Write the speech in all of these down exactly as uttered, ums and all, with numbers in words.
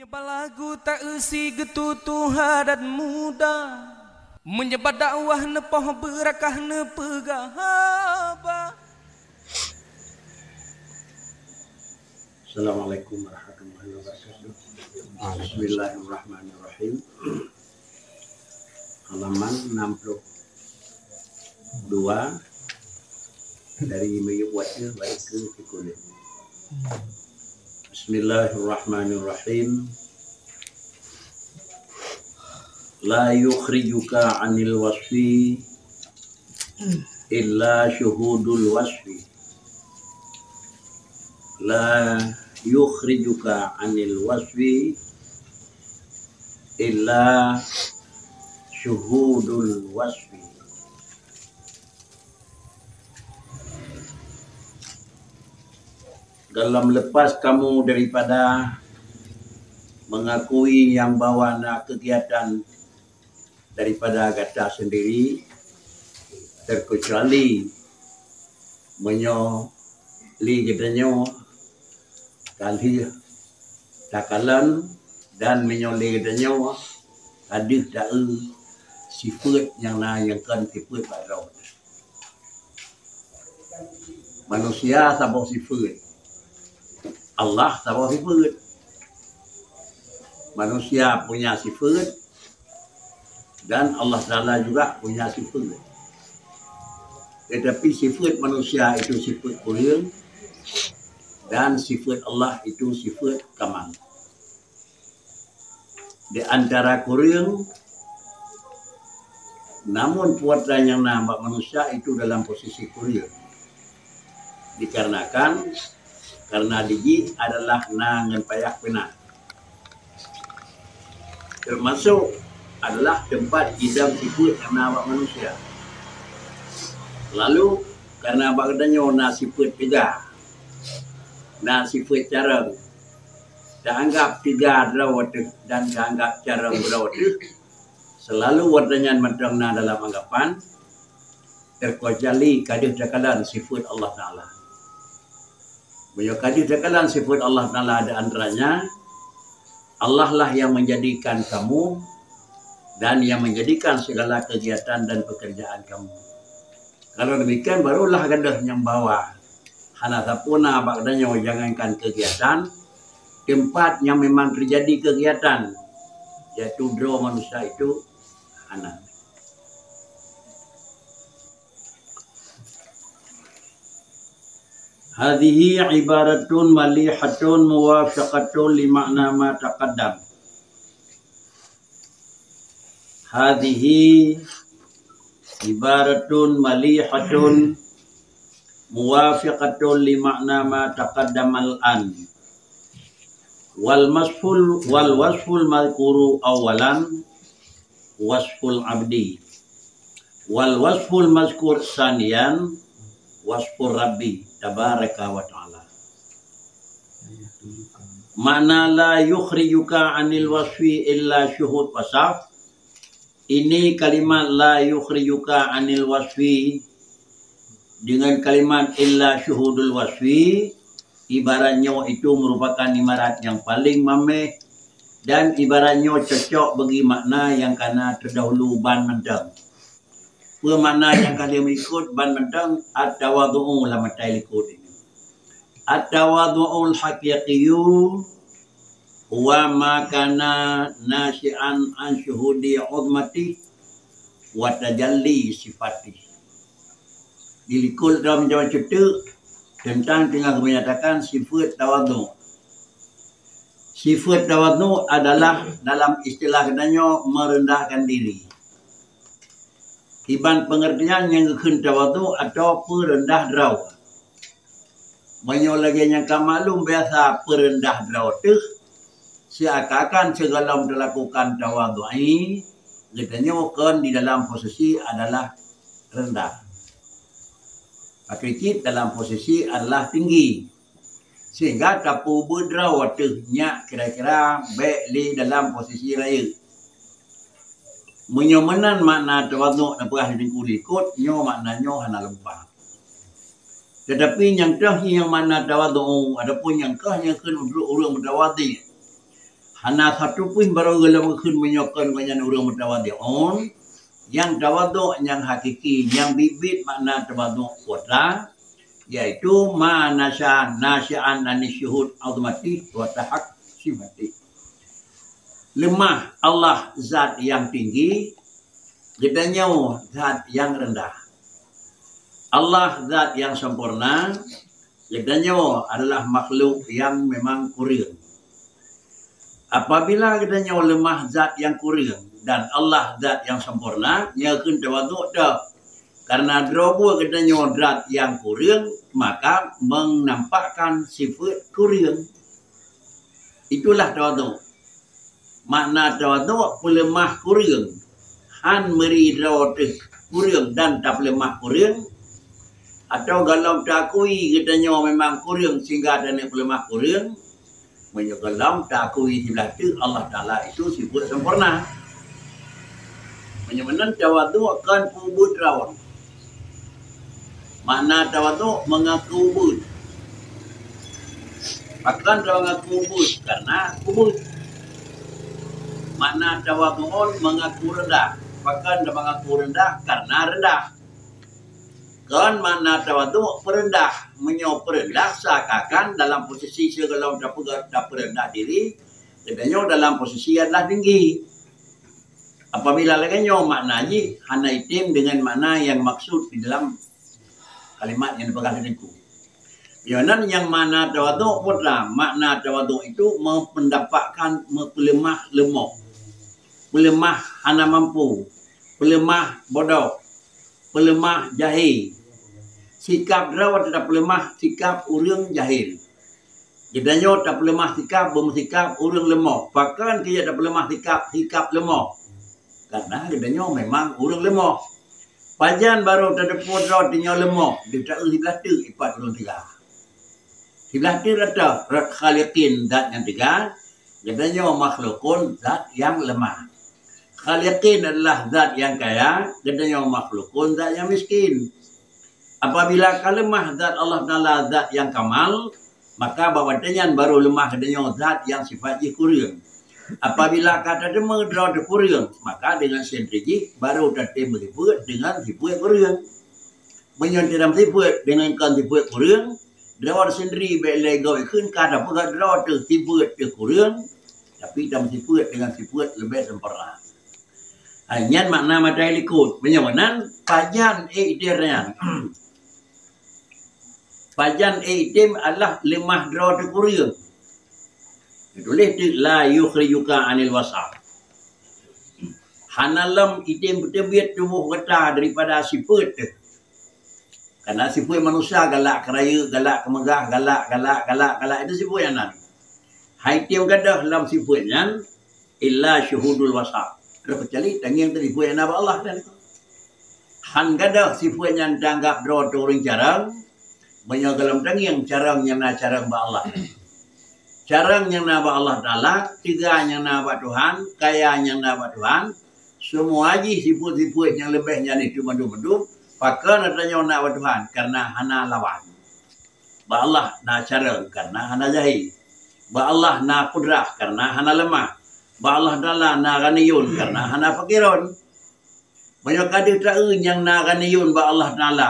Balagu ta-eu si geutu tuha dan muda, meunyebat dakwah neupoh beurakah neupeugah haba. Assalamualaikum warahmatullahi wabarakatuh. Bismillahirrahmanirrahim. Halaman enam puluh dua, dari miyueb watèe bak keu sikureueng. Bismillahirrahmanirrahim. La yukhrijuka 'anil wasfi illa syuhudul wasfi. La yukhrijuka 'anil wasfi illa syuhudul wasfi. Dalam lepas kamu daripada mengakui nyang bahwa na kegiatan daripada gata sendiri, terkecuali meunyoe lé geutanyoe ka lheueh takalon dan meunyoe lé geutanyoe ka deuh ta-eu sifeuet nyang na nyang kon sifeuet bak droe. Manusia saboh sifeuet, Allah saboh sifeuet. Manusia punya sifeuet dan Allah Taala juga punya sifeuet. Tetapi sifeuet manusia itu sifeuet kureueng dan sifeuet Allah itu sifeuet kamal. Di antara kureueng, namun peue nyang na bak manusia itu dalam posisi kureueng. Dikarenakan, karena di jih adalah na ngon payah peunan. Termasuk adalah teumpat jidong sifeuet nyang na bak manusia. Lalu, karena bak geutanyoe na sifeuet teuga, na sifeuet carông, taanggab teuga droe teuh dan taanggab carông droe teuh, seulalu watèe nyan mantong na dalam anggapan, terkecuali ka deuh takalon sifeuet Allah Taala. Meunyoe ka deuh takalon sifeuet Allah Taala di antaranya, Allah lah yang menjadikan kamu dan yang menjadikan segala kegiatan dan pekerjaan kamu. Kalau demikian, barulah gadôh nyang bahwa hana sapeue na bak geutanyoe, jangankan kegiatan, teumpat nyang memang terjadi kegiatan, yaitu droe manusia itu hana. Hadhihi ibaratun malihatun muwafiqatun li ma'na ma taqaddam. Hadhihi ibaratun malihatun muwafiqatun li ma'na ma taqaddama al-an. Wal masful, wal wasful mazkuru awwalan wasful abdi. Wal wasful mazkur saniyan wasfur Rabbi tabaraka wa ta'ala. Makna la yukhrijuka 'anil wasfi illa syuhud wasaf. Ini kalimat la yukhrijuka 'anil wasfi dengan kalimat illa syuhudul wasfi, ibarat nyoe itu merupakan ibarat nyang paleng mameh dan ibarat nyoe cocok bagi makna nyang kana terdahulu ban mantong. Peue makna nyang ka lheueh meuikot ban mantong? At-tawadhu'u lam atai likot ini. At-tawadhu'ul haqiqiyyu huwa ma kana nasyi'an an syuhudi 'uzmatih wa tajalli sifatih. Di likot dalam jawaban cuteuk teuntang teungoh geumenyatakan sifeuet tawadhu. Sifeuet tawadhu adalah dalam istilah geutanyoe meurendahkan diri. Kiban peungeurtian nyang geukheun tawadhu atawa peureundah droe. Meunyoe lagèe nyang ka maklum biasa peureundah droe teuh, siakan-akan sigohlom teulakukan tawadhu, geutanyoe kon di dalam posisi adalah reundah. Pakri cit dalam posisi adalah tinggi. Sehingga tapeubuet droe teuh nyak kira-kira bèk lé dalam posisi rayeuk. Meunyoe meunan makna tawadhu na peugah di likot, nyoe makna nyoe hana lumpah. Tetapi nyang teuh nyang makna tawadhu, adapun nyang kah nyang kheun ureueng mutawadhi, Hana sapeue pih barô gohlom geukheun meunyoe kon gobnyan ureuëng mutawadhi'un. Nyang tawadhu' nyang hakiki, nyang biet-biet makna tawadhu' putra, yaitu ma nasya nasyi'an an syuhud azmatih wa tahak sifatih. Leumah Allah zat nyang tinggi, geutanyoe zat nyang reundah. Allah zat nyang sempurna, geutanyoe adalah makhluk nyang memang kureueng. Apabila geutanyoe leumah zat nyang kureueng dan Allah zat nyang sempurna, nyoe kheun tawadhu' teuh. Karena droe buet geutanyoe zat nyang kureueng, maka menampakkan sifat kureueng. Itulah tawadhu'. Makna tawadhu' peuleumah kureueng. Han meuri droe teuh kureueng dan tapeuleumah kureueng, atau gohlom taakui geutanyoe memang kureueng sehingga taneuk peuleumah kureueng. Meunyoe gohlom taakui siblah teuk Allah Taala itu sifat sempurna. Meunyoe meunan tawadhu' kon peubeuet droe. Makna tawadhu' mengaku ubeuet. Pakon tawangaku ubeuet? Karena ubeuet. Makna tawadhu'un mengaku rendah. Pakon tawangaku rendah? Karena rendah. Kon makna tawadhu' peureundah. Meunyoe peureundah seakan-akan dalam posisi sigohlom tapeugah tapeureundah diri, geutanyoe dalam posisi adalah tinggi. Apabila lagée nyoe makna jih hana item dengan makna yang maksud di dalam kalimat yang dipeugah lé Teungku. Yonan yang makna tawadhu' putra, makna tawadhu' itu mempendapatkan meupeuleumah leumoh, peuleumah hana mampu, peuleumah bodoh, peuleumah jahé. Sikap droe teutab peuleumah sikap ureuëng jahé. Geutanyoe tapeuleumah sikap, beumeusikap ureuëng leumoh. Pakon keu tapeuleumah sikap, sikap leumoh? Karena geutanyoe memang ureuëng leumoh. Pajan barô tateupeue droe tanyoe leumoh, deuh taeu siblah teuk ipat ureuëng teuga. Siblah teuk rata rot khaliqin zat nyang teuga, geutanyoe makhlukun zat nyang leumah. Khaliqin adalah zat nyang kaya, geutanyoe makhlukun zat nyang miskin. Apabila ka leumah zat Allah Taala zat nyang kamal, maka bak watée nyan barô leumah geutanyoe zat nyang sifat jih kureueng. Apabila ka tateumé droe teuh kureueng, maka dengan sendiri jih barô tatem meusifeuet dengan sifeuet kureueng. Meunyoe tatem sifeuet dengan kon sifeuet kureueng, droe sendiri bék lé goe kheun ka tapeugah droe teuh sifeuet teuh kureueng, tapi tatem sifeuet dengan sifeuet leubeh sempurna. Hai nyan makna mata likot. Meunyoe meunan, pajan ék item nyan. Pajan ék item adalah leumah droe teuh kureueng. Tuléh teuk la yukhrijuka anil wasaf. Hana lom item peuteubiet tuboh gata daripada sifeuet teuh. Karena sifeuet manusia galak keurayeuk, galak keumeugah, galak, galak, galak, galak. Itu sifeuet nyan. Hai item gadôh lom sifeuet nyan, illa syuhudul wasaf. Terus keucuali tangieng teuh sifeuet nyang na bak Allah dan han gadôh sifeuet nyan tanggab droe teuh ureuëng carông, meunyoe gohlom tangieng carông nyang na carông bak Allah. Carông nyang na bak Allah Taala, teuga nyang na bak Tuhan, kaya nyang na bak Tuhan, semua jih sifeuet-sifeuet nyang leubeh nyan itu mandum-mandum, pakon tanyoe na bak Tuhan, karena hana lawan. Bak Allah na carông karena hana jahé. Bak Allah na kudrah karena hana leumah. Bak Allah Taala na ghaniyun karena hana fakirun. Meunyoe ka deuh taeu nyang na ghaniyun bak Allah Taala,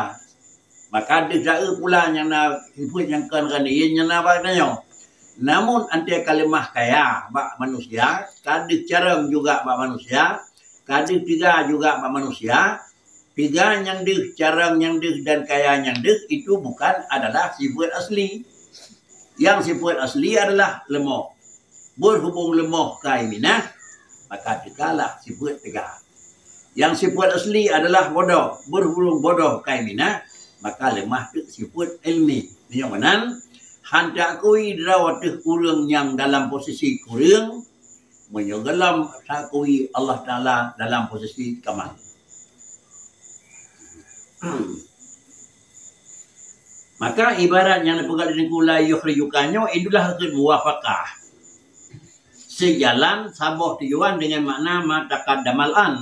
maka deuh taeu pula nyang na sifeuet nyang kon ghaniyun nyang na bak tanyoe. Namun, anté ka leumah kaya bak manusia, ka deuh carông juga bak manusia, ka deuh teuga juga bak manusia, teuga nyang deuh, carông nyang deuh, dan kaya nyang deuh itu bukan adalah sifeuet asli. Nyang sifeuet asli adalah leumoh. Berhubung leumoh kai minah, maka teugalah sifeuet teuga. Nyang sifeuet asli adalah bodoh. Berhubung bodoh kai minah, maka leumah teuk sifeuet ilmi. Meunyoe meunan, han taakui droe teuh ureuëng nyang dalam posisi kureueng, meunyoe gohlom taakui Allah Taala dalam posisi kamal. Maka ibarat nyang neupeugah lé Teungku la yukhrijuka nyoe itulah kheun muwafaqah. Seujalan saboh tujuan dengan makna ma taqaddama al-an.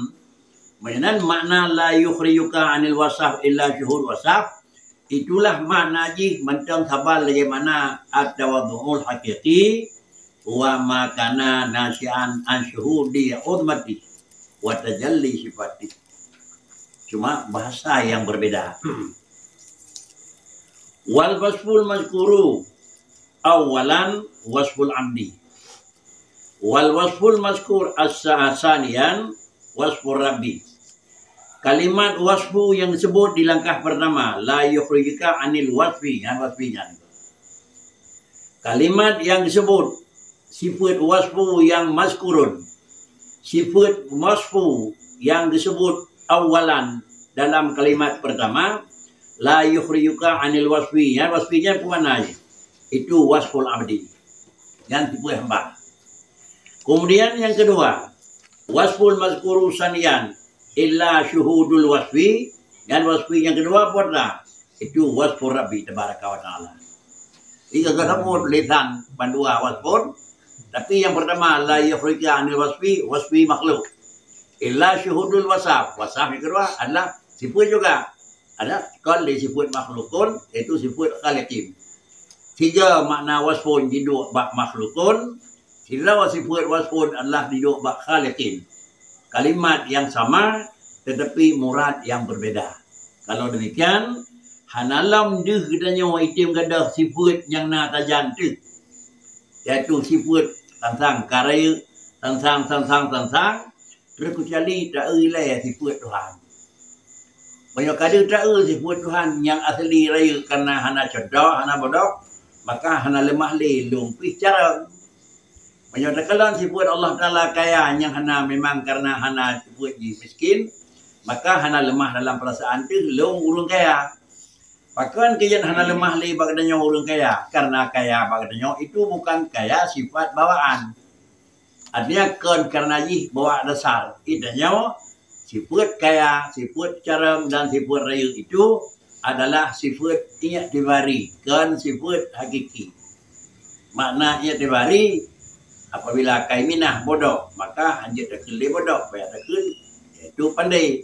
Meunyoe makna la yukhrijuka anil wasaf illa syuhud wasaf, itulah makna jih mantong saban lagée makna at-tawadhu'ul haqiqi, Wa ma kana nasi'an an syuhudi hurmati wa tajalli sifati. Cuma bahasa yang berbeda. Wal wasful mazkuru awalan wasful abdi. Wal wasful mazkur as-, saniyan wasfur rabbi. Kalimat wasfu yang disebut di langkah pertama, la yukhrijuka anil wasfi, nyan wasfi nyan. Kalimat yang disebut sifat wasfu yang mazkurun, sifat wasfu yang disebut awalan dalam kalimat pertama, la yukhrijuka anil wasfi. Nyan wasfi nyan peue makna jih? Itu wasful abdi. Nyan sifat hamba. Kemudian yang kedua, wasful mazkuru saniyan illa syuhudul wasfi. Nyan wasfi yang kedua peue? Itu wasfur Rabbi tabaraka wa taala. Tiga ka sabut lisan bandua wasfun, tapi yang pertama la yukhrijuka anil wasfi, wasfi makhluk. Illa syuhudul wasaf, wasaf yang kedua adalah sifat juga. Ada kon lé sifat makhlukun, iaitu sifat khaliqin. Tiga makna wasfun jiduek bak makhlukun, sidroe sifat wasfun adalah jiduek bak khaliqin. Kalimat yang sama, tetapi murad yang berbeda. Kalau demikian, hana lom deuh geutanyoe item gadoh sifat nyang na tajan teuk, yaitu sifat tansang ka rayeuk, tansang, tansang, tansang, terkecuali taeu ilée sifat Tuhan. Meunyoe ka deuh taeu sifat Tuhan nyang asli rayeuk kareuna hana cuntoh, hana bodoh, maka hana leumah lé lôn pih carông. Meunyoe takalon sifat Allah Taala kaya nyang hana, memang kareuna hana sifat jih miskin, maka hana leumah dalam perasaan teuh lôn ureuëng kaya. Pakon keuh jeuet hana leumah lé bak geutanyoe ureuëng kaya? Kareuna kaya bak geutanyoe itu bukan kaya sifat bawaan. Artinya kon kareuna jih bawak dasar. Geutanyoe sifat kaya, sifat carông dan sifat rayeuk itu adalah sifat i'tibari, kon sifat hakiki. Makna i'tibari, apabila kai minah bodoh, maka hanjeuet takheun lé bodoh, payah takheun, yaitu pandai.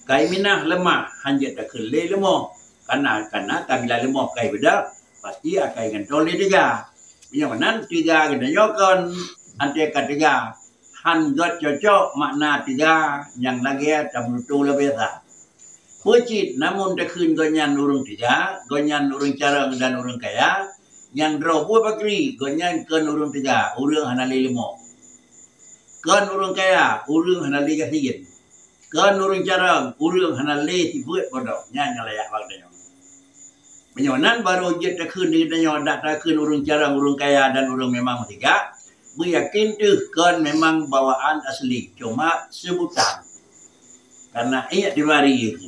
Kai minah leumah, hanjeuet takheun lé leumoh. Karena, karena apabila leumoh kai beudôh, pasti akai gantoe lé teuga. Meunyoe nan teuga geutanyoe kon, anté ka teuga, han gét cocok makna teuga nyang lagée tameututoe lom biasa. Peue cit, namun takheun gobnyan ureuëng teuga, gobnyan ureuëng carông dan ureuëng kaya, nyang droe buet pakri, gobnyan kon ureuëng teuga, ureuëng hana lé leumoh. Kon ureuëng kaya, ureuëng hana lé gasien. Kon ureuëng carông, ureuëng hana lé sifeuet bodoh. Nyan nyang layak bak tanyoe. Meunyoe nan barô jeuet takheun di tanyoe, dak takheun ureuëng carông, ureuëng kaya dan ureuëng memang meusigak, beuyakin teuh kon memang bawaan asli, cuma seubutan. Karena ék dibari.